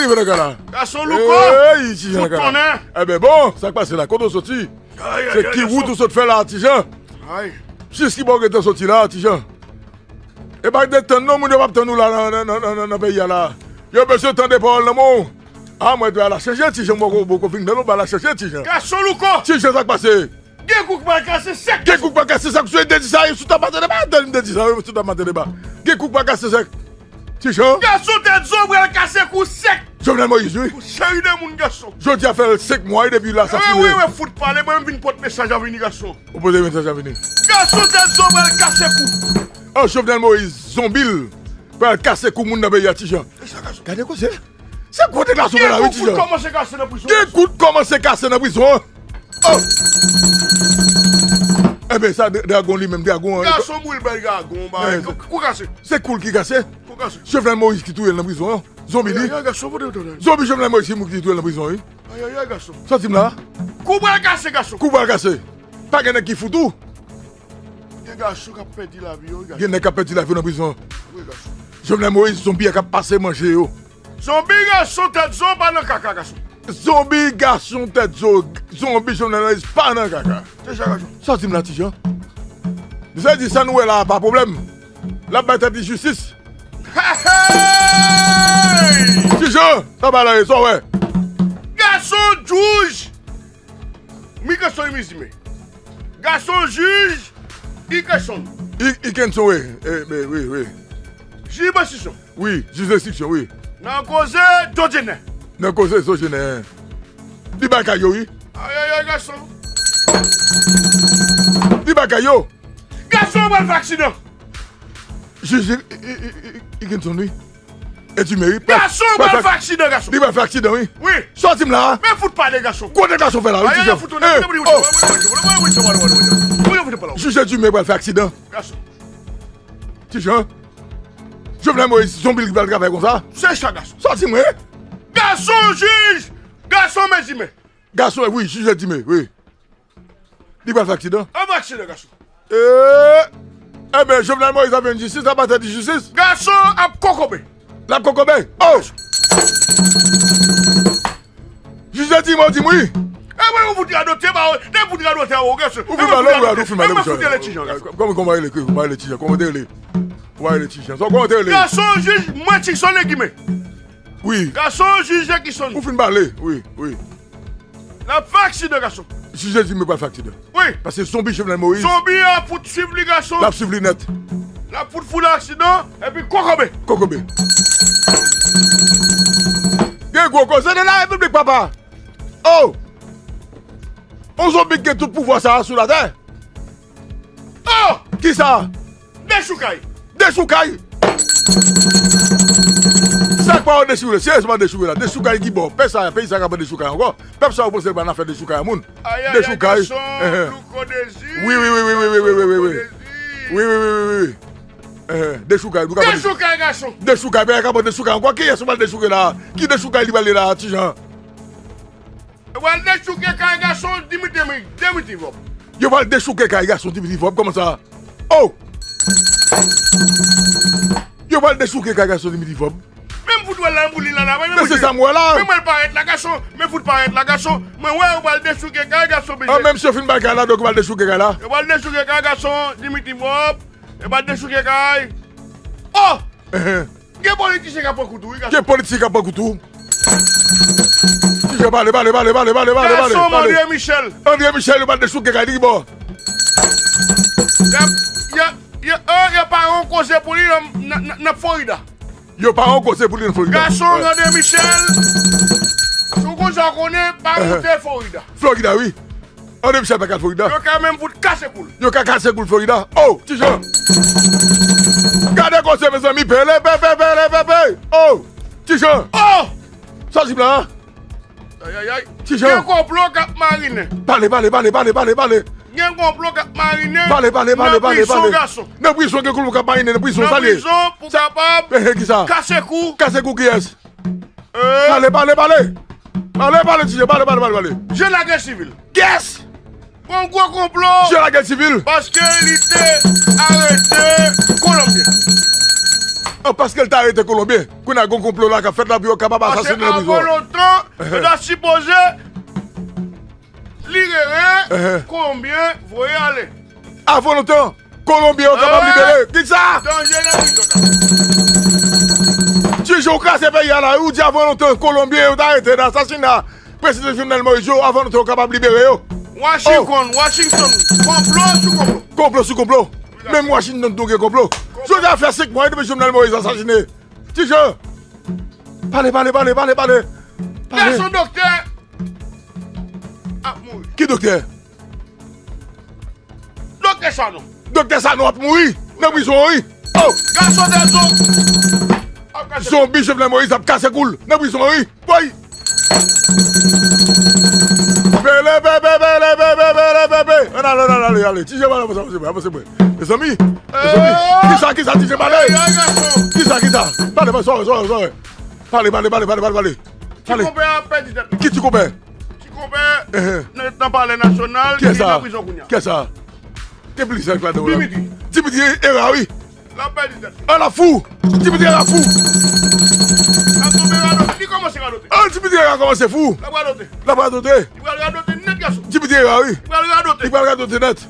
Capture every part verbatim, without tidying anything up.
Rive nan kay la. Gason Louko. Ey, Ti Jan nan kay la. Fout tonnè. Enben bon, sa k pase la? Kote w soti? Se ki wout ou sot fè la, Ti Jan? Jis ki bò w gentan soti la, Ti Jan? E pa detann non, moun yo p ap tann ou la nan, nan, nan, nan, nan peyi a la. Yo bezwen tande pawòl nan men w. A, mwen dwe al chèche Ti Jan, mwen poko, poko fin nan non, ba al chèche Ti Jan. Gason Louko. Ti Jan, sa k pase? Gen kou k pral kase sèk. Gen kou k pral kase sèk. Sou te di sa, sou ta maten deba, tèl m te di sa, sou ta maten deba. Gen kou k pral kase sèk. Ti Jan. Gason tèt zo pral kase kou sèk. Jovenel Moïse, wi. Pou seri de moun, gason. Jodi a fè senk mwa, wi, depi l asasine. Wi, wi, wi, fout pale, mwen m vin pote mesaj la vini, gason. Ou pote mesaj la vini. Gason tèt zo pral kase kou. Oh, Jovenel Moïse, zonbi l, pral kase kou moun nan peyi a, Ti Jan. E sa, gason. Gade koze. Se gwo deklarasyon la, wi, Ti Jan. Gen kou k kòmanse kase nan prizon. Gen kou k kòmanse kase nan prizon an. Oh! Enben, sa, dragon li menm, dragon an. Gason boul bèl dragon, ba, kou kase. Se kou l ki kase? Kou kase. Jovenel Moïse ki touye l nan prizon an. Zonbi li. Ay, ay, gason, fout ou tande. Zonbi Jovenel Moïse ki moun ki touye l nan prizon, wi. Ay, ay, ay, gason. Sòti m la. Kou pral kase, gason. Kou pral kase. Pa gen nèg ki fout ou. Gen gason k ap pèdi lavi yo, wi, gason. Gen nèg k ap pèdi lavi yo nan prizon. Wi, gason. Jovenel Moïse, zonbi a k ap pase manje yo. Zonbi gason tèt zo pa nan kaka, gason. Zonbi gason tèt zo, zonbi Jovenel Moïse pa nan kaka. Se sa, gason. Sòti m la, Ti Jan. Sa di sa nou wè la, pa pwoblèm. L ap bay tèt li jistis. Hey! Ti Jan, sa bay la, sa w wè? Gason jij Mickelson Imizime. Gason jij Ikenson. I-, Ikenson, wi. Eh, ben, wi, wi. Jij Bansison. Wi, jij enstriksyon, wi. Nan koze Djodjenè. Nan koze Djodjenè. Li bay kay yo, wi. Ay, ay, ay, gason. Li bay kay yo. Gason, pral fè aksidan. Jij I-, I-, I-, I-, Ikenson, wi. Edime, wi. Gason, pral fè aksidan, gason. Li pral fè aksidan, wi. Wi. Sòti m la. Men fout pale, gason. Kote gason fè la, wi, Ti Jan. Jij Edime pral fè aksidan. Gason. Ti Jan. Jovenel Moïse, zonbi l ki pral travay konsa. Se sa, gason. Sòti m, wi. Gason jij, gason Edime. Gason, wi, jij Edime, wi. Li pral fè aksidan. An fè aksidan, gason. Eh, enben, Jovenel Moïse ap jwenn jistis, l ap bay tèt li jistis. Gason ap kokobe. L ap kokobe. Oh! Jij Edime, ou di m wi. E mwen, ou fout radote, ba, de fout radote, ou, gason. Ou fin pale, ou fin pale, ou fin pale. Kòman, kòman rele, kòman rele Ti Jan? Kòman te rele? Kòman te rele? Gason jij, mwen Ti Jan Edime. Wi. Gason jij Edime. Ou fin pale, wi, wi. L ap fè aksidan, gason. Jij Edime pral fè aksidan. Wi. Paske zonbi Jovenel Moïse. Zonbi a fout swiv li, gason. L ap swiv li nèt. L ap fout fout aksidan, epi kokobe. Kokobe. Gen gwo koze nan la repiblik, papa. Oh! On zonbi ki gen tout pouvwa sa a sou latè. Oh! Kisa? Dechoukay. Dechoukay. Sa k pa yo dechoure, seryezman dechoure la. Dechoukay ki bò? Pèp sa, peyi sa ka pran dechoukay ankò? Pèp sa, ou panse l pa nan afè dechoukay a moun? Ay, ay, ay, dechoukay. Gason, Louko Dezi. Wi, wi, wi. Wi, wi, wi, wi. Wi, wi, wi, wi, wi. Dechoukay, nou ka pran dechoukay, gason. Dechoukay, peyi a ka pran dechoukay ankò? Kiyès ou pral dechoure la? Ki dechoukay li pral ye la, Ti Jan? Yo pral dechouke kay gason Dimitri, Dimitri Vorbe. Yo pral dechouke kay gason Dimitri Vorbe, kòman sa? Oh! Yo pral dechouke kay gason Dimitri Vorbe. Men m fout wè l la, m fout li la, la, men se sa m wè la. Men mwen parèt la, gason. Men fout parèt la, gason. Mwen wè yo pral dechouke kay gason. Ah, menm si yo fin bay kay la, donk yo pral dechouke kay la. Yo pral dechouke kay gason Dimitri Vorbe. Yo pral dechouke kay. Oh! Gen politisyen k ap pran kout tou, wi, gason. Gen politisyen k ap pran kout tou. Ti Jan, pale, pale, pale. Gason, André Michel. André Michel, yo pral dechouke kay li, ki bò? Y ap, y ap, y ap, oh, y ap pa yon koze pou li nan, nan, nan, nan Florida. Yo pa yon koze pou li nan Florida. Gason, André Michel. Si w konn sa w konnen, pa monte Florida. Florida, wi. André Michel pa ka al Florida. Yo ka menm fout kase kou l. Yo ka kase kou l Florida. Oh, Ti Jan. Gade koze, mezanmi, pele, pe, pe, pele, pe, pe. Oh, Ti Jan. Oh! Sa w di m la? Ay, ay, ay. Ti Jan. Gen konplo k ap marinen. Pale, pale, pale. Gen konplo k ap marinen. Pale, pale, pale, pale. Nan prizon, gason. Nan prizon, gen konplo k ap marinen nan prizon, sa l ye. Nan prizon, pou kapab kase kou. Kase kou kiyès? Pale, pale, pale. Pale, pale, Ti Jan, pale, pale, pale, pale. Jean Lagresivil. Yes! Yon gwo konplo. Jean Lagresivil. Paske li te arete Kolonbyen. An, paske l ta rete Kolonbyen. Kounye a gon konplo la k ap fèt la pou yo kapab asasinen l nan prizon. Paske avan lontan, yo ta sipoze libere Kolonbyen, voye ale. Avan lontan, Kolonbyen yo kapab libere. Kisa? Danje nan prizon. Ti Jan, ou kraze peyi a la, ou di avan lontan, Kolonbyen yo ta rete nan asasina Prezidan Jovenel Moïse yo, avan lontan yo kapab libere yo. Washington, Washington, konplo sou konplo. Konplo sou konplo. Menm Washington tou gen konplo. Jodi a fè senk mwa depi Jovenel Moïse asasine. Ti Jan. Pale, pale, pale, pale, pale. Pale. Gason, doktè ap mouri. Ki doktè? Doktè Sanon. Doktè Sanon ap mouri nan prizon an, wi. Oh! Gason de zo. Zonbi Jovenel Moïse ap kase kou l nan prizon an, wi. Woy! Pele, pepe, pele, pepe, pele, pepe. Ann ale, ann ale, ann ale, ann ale. Ti Jan, pale, avanse, avanse, avanse, avanse. Mezanmi, mezanmi. Kisa, kisa, Ti Jan, pale? Kisa, kisa? Pale, pale, sòrè, sòrè, sòrè. Pale, pale, pale, pale, pale, pale. Ti konpè a pèdi tèt li. Ki ti konpè? Ti konpè nan, nan Palè Nasyonal, ki nan prizon kounye a. Kiyès sa? Gen plizyè k ladan yo la. Dimitri. Dimitri Hera, wi. L ap pèdi tèt li. An, l ap fou. Dimitri Hera fou. L ap tonbe radote. Li kòmanse radote. An, Dimitri Hera kòmanse fou. L ap radote. L ap radote. Li pral radote nèt, gason. Dimitri Hera, wi. Li pral radote. Li pral radote nèt.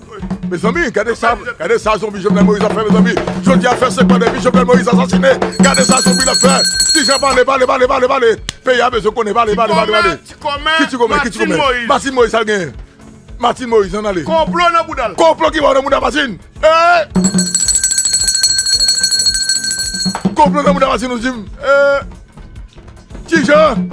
Mezanmi, gade sa, gade sa zonbi Jovenel Moïse ap fè, mezanmi. Jodi a fè senk mwa depi Jovenel Moïse asasine. Gade sa zonbi l ap fè. Ti Jan, pale, pale, pale, pale, pale. Peyi a bezwen konnen, pale, pale, pale, pale. Ti kòmè, ti kòmè, Martine Moïse. Martine Moïse, sa l genyen? Martine Moïse, ann ale. Konplo nan bouda l. Konplo ki ba w nan bouda Martine. Eh! Konplo nan bouda Martine, ou di m. Eh! Ti Jan.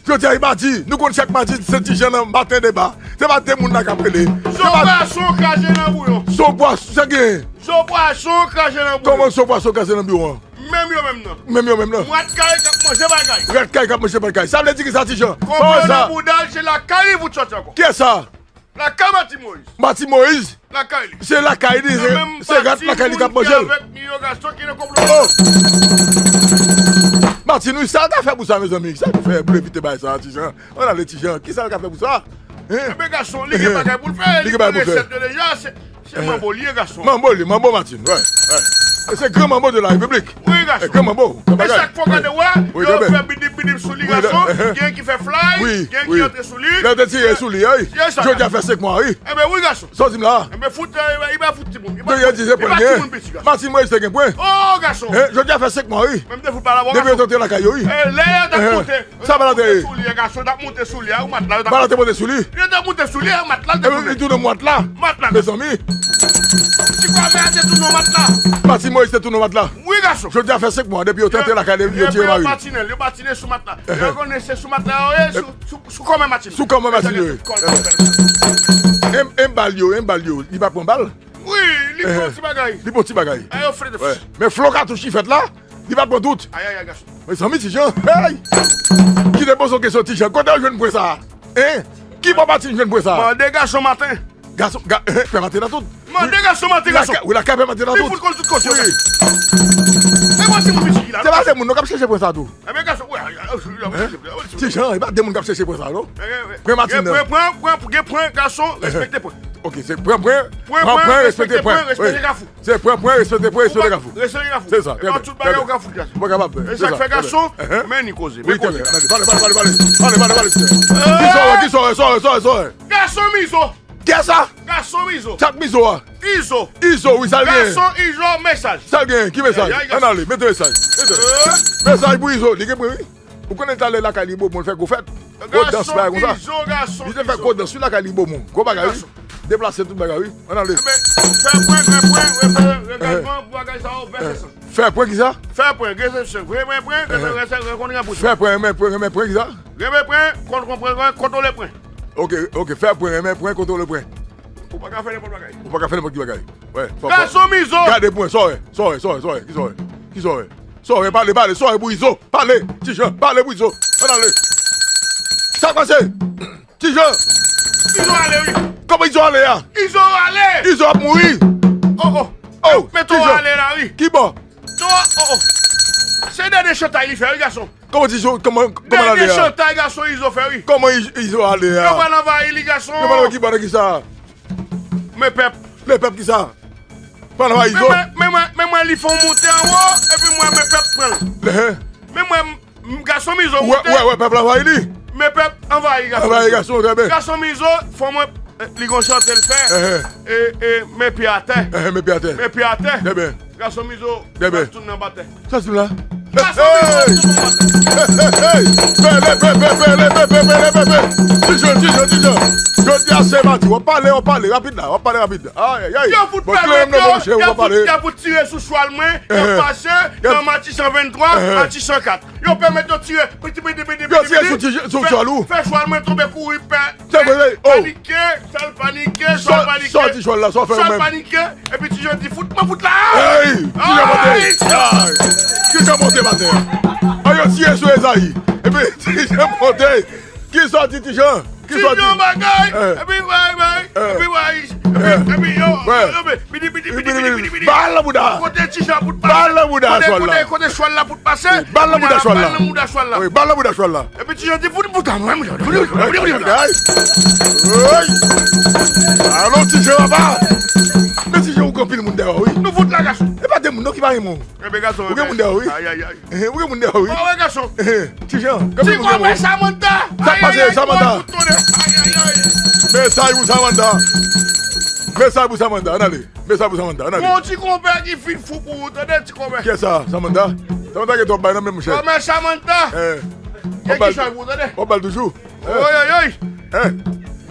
Jodi a, e madi, nou konn chak madi, se Ti Jan nan maten deba. Se pa de moun la k ap rele. Zo pwason kraze nan bouyon. Zo pwason, sa gen. Zo pwason kraze nan bouyon. Kòman zo pwason kraze nan bouyon an? Menm yo menm nan. Menm yo menm nan. Rat kay k ap manje bagay. Rat kay k ap manje bagay. Sa vle di kisa, Ti Jan? Konplo nan bouda l, se lakay li pou t sòti ankò. Kiyès sa? Lakay Martine Moïse. Martine Moïse. Lakay li. Se lakay li, se, se rat lakay li k ap manje l. Nan menm pati moun ki avèk li yo, gason, ki nan konplo. Oh! Martine, wi, sa l ta fè pou sa, mezanmi? Sa l fè pou l evite bagay sa, Ti Jan? Ann ale, Ti Jan. Kisa l ka fè pou sa? Hein? Enben, gason, li gen bagay pou l fè. Li gen bagay pou l fè. Li gen resèt yo deja, se, se manbo li ye, gason. Manbo li, manbo Martine, wi, wi. E se gran manbo de la République. Wi, gason. E gran manbo, gran bagay. E chak fwa w gade w a, yo fè bidip, bidip sou li, gason. Gen ki fè fly, gen ki antre sou li. Lè yo te tire sou li a, wi. Jodi a fè senk mwa, wi. Enben, wi, gason. Sa w di m la a? Enben, fout, eh, li pa fout timoun. Li pa timoun piti, gason. Martine Moïse te gen pwen. Oh, gason. Hein, jodi a fè senk mwa, wi. Menm te fout pa la, gason. Depi yo te antre lakay yo, wi. Eh, lè yo t ap monte. Sa pa la te ye. Sou li a, gason, t ap monte sou li a, ou matla, yo t ap. Matla te monte sou li. Yo t ap monte sou li a, matla te tounen. Li tounen matla. Matla. Mezanmi. Ti kòmè a te tounen matla. Martine Moïse te tounen matla. Wi, gason. Jodi a fè senk mwa depi yo te antre lakay li, yo tire mari. Yo patinen, yo patinen sou matla. Yo konnen se sou matla yo ye, sou, sou, sou kòmè Martine. Sou kòmè Martine yo ye. E, e bal yo, e bal yo. Li pa pran bal? Wi, li pran ti bagay. Li pran ti bagay. Ay, yo frete. Men flo katouch ki fèt la, li pa pran tout. Ay, ay, ay, gason. Mezanmi, Ti Jan, hey! Kite poze w kesyon, Ti Jan. Kote w jwenn pwen sa a? Hein? Ki bò Martine jwenn pwen sa a? Mande gason maten. Gason, ga, eh, pè Martine la tout. Mande gason maten, gason. Wi, lakay pè Martine la tout. Li fout konn tout kote yo. E pa timoun piti ki la. Se pa de moun non k ap chèche pwen sa tou. Enben, gason, wi. Ti Jan, e pa de moun k ap chèche pwen sa non. Pwen Martine nan. Pwen, pwen, pwen, gen pwen, gason, respekte pwen. Ok, se pwen, pwen, pwen, pwen, respekte pwen, respekte kafou. Se pwen, pwen, respekte pwen, respekte kafou. Respekte kafou. Se sa, trè byen. Tout bagay ou ka fout, gason. Ou pa kapab. E sa k fè, gason, men ni koze, men koze. Pale, pale, pale. Pale, pale, pale. Ki sòrè, ki sòrè, sòrè, sòrè, sòrè. Gason Mizo. Kiyès sa? Gason Mizo. Chak Mizo a. Izo. Izo, wi, sa l gen. Gason Izo, mesaj. Sa l gen, ki mesaj? Ann ale, mete mesaj. Mesaj pou Izo, li gen pwen, wi. Ou konnen talè lakay li Bomon, l fè gwo fèt. Gwo dans, bagay konsa. Li te fè gwo dans, wi, lakay li Bomon. Gwo bagay, wi. Deplase tout bagay, wi. Ann ale. Fè pwen, fè pwen, fè angajman pou bagay sa yo, vèse san. Fè pwen kisa? Fè pwen, vèse san. Fè pwen, pwen, vèse san, renkontre pou sa. Fè pwen, renmen pwen, renmen pwen kisa? Renmen pwen, kontwole pwen. Ok, ok, fè pwen, renmen pwen, kontwole pwen. Ou pa ka fè nenpòt bagay. Ou pa ka fè nenpòt ki bagay. Wè, fò, fò. Gason Mizo. Gade pwen, sòrè, sòrè, sòrè, sòrè, ki sòrè? Ki sòrè? Sòrè, pale, pale, sòrè pou Izo. Pale, Ti Jan, pale pou Izo. Ann ale. Sa k pase? Ti Jan. Izo ale, wi. Kòman Izo ale a? Izo ale. Izo ap mouri. Oh, oh. Oh, men Ti Jan. Towo ale la, wi. Ki bò? Towo, oh, oh. Se dènye chantay li fè, wi, gason. Kòman Ti Jan, kòman, kòman l ale a? Dènye chantay gason Izo fè, wi. Kòman Iz-, Izo ale a? Yo pral anvayi li, gason. Yo pral anvayi ki bò nan kisa? Men pèp. Men pèp kisa? Pral anvayi zo. Men mwen, men mwen, men mwen, li fè yon monte anwo, epi mwen, men pèp pran l. Ehe. Men mwen, m, gason mizo monte. Wè, wè, pèp la anvayi li. Men pèp anvayi gason mizo. Anvayi gason, trè byen. Gason mizo, fò mwen, eh, li gon chante l fè. Ehe. E, e, men pye atè. Ehe, men pye atè. Men pye atè. Trè byen. Gason mizo, trè byen. Ap tounen anba tè. Sa se la. Gason mizo, ap tounen anba tè. Hey, hey, hey. Pele, pe, pe, pele, pe, pe, pele, pe, pe. Ti Jan, Ti Jan, Ti Jan. Jodi a se madi. W ap pale, w ap pale rapid la. W ap pale rapid la. Ay, ay, ay. Yo fout pèmèt yo, yo fout, yo fout tire sou chwal mwen, yo fache nan Matisan venntwa, Matisan kat. Yo pèmèt yo tire, piti, piti, piti, piti, piti, fè, fè chwal mwen tonbe kouri, pè, panike, chwal panike, chwal panike. Sòti chwal la, sòti chwal la. Chwal panike, epi Ti Jan di, "Fout mwen, fout la." Hey, Ti Jan monte. Ay. Ti Jan monte, batè. Ay, yo tire sou Ezayi. Epi Ti Jan monte. Ki sòti Ti Jan? Ki sòti? Ti Jan bagay. Epi, bay, bay. Epi, bay. Epi, epi, yo, yo, yo, bidi, bidi, bidi, bidi, bidi, bidi. Bal nan bouda. Kote Ti Jan pou t pase? Bal nan bouda chwal la. Kote, kote chwal la pou t pase? Bal nan bouda chwal la. Bal nan bouda chwal la. Wi, bal nan bouda chwal la. Epi Ti Jan di, "Fout, fout, fout." Alon, Ti Jan, papa. Men Ti Jan, ou gen anpil moun dèyè w, wi. Nou fout la, gason. E pa de moun, non, ki pa renmen w. Enben, gason, ou gen moun dèyè w, wi. Ay, ay, ay. Ou gen moun dèyè w, wi. Ti Jan, gen moun dèyè w. Ti kòmè Samantha. Sa k pase, Samantha? Ay, ay, ay. Mesaj pou Samantha. Mesaj pou Samantha, ann ale. Mesaj pou Samantha, ann ale. Gon ti konpè ki fin fou pou ou, tande, ti kòmè. Kiyès sa, Samantha? Samantha gen twòp bay nan men, monchè. Kòmè Samantha. Gen ki chay pou ou, tande. W ap ba l toujou. Oy, oy, oy.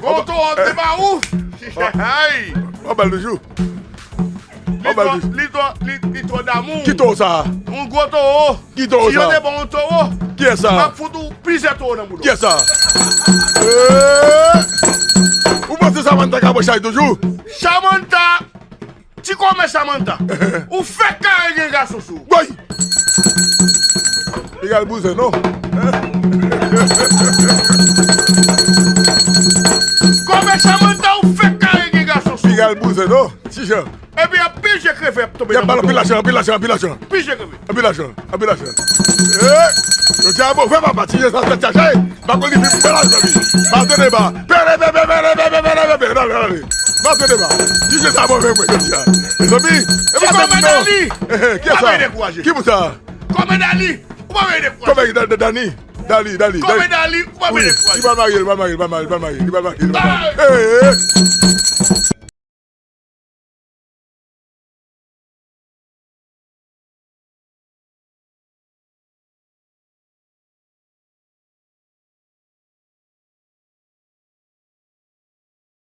Gon towo te ba ou. Ay. W ap ba l toujou. Li twò, li twò, li, li twò damou. Ki towo sa? Yon gwo towo. Ki towo sa? Si yo te ba w yon towo, kiyès sa? M ap fout ou plizyè towo nan bouda w. Kiyès sa? Ou panse Samantha ka pran chay toujou? Samantha, ti kòmè Samantha. Ou fèk kare gen gason sou ou. Woy! Piga l bouzen, non? Kòmè Samantha, ou fèk kare gen gason sou ou. Piga l bouzen, non? Ti Jan. Epi y ap pije kreve, y ap tonbe nan bouda w. Y ap ba l anpil lajan, anpil lajan, anpil lajan. Pije kreve. Anpil lajan, anpil lajan. Jodi a move, papa, Ti Jan sa tèt chaje. M pa konn li vin pou mwen la, mezanmi. Maten deba. Pele, pele, pele. N ale, n ale. Maten deba. Ti Jan sa move mwen jodi a. Mezanmi, e pa de moun non. Kiyès sa? Ki moun sa? Kòmè Dali. Ou pa vle dekouraje. Kòmè Da-, Da-, Dani. Dali, Dali, Dali. Kòmè Dali, ou pa vle dekouraje. Li pral marye, li pral marye, li pral marye, li pral marye. Hey!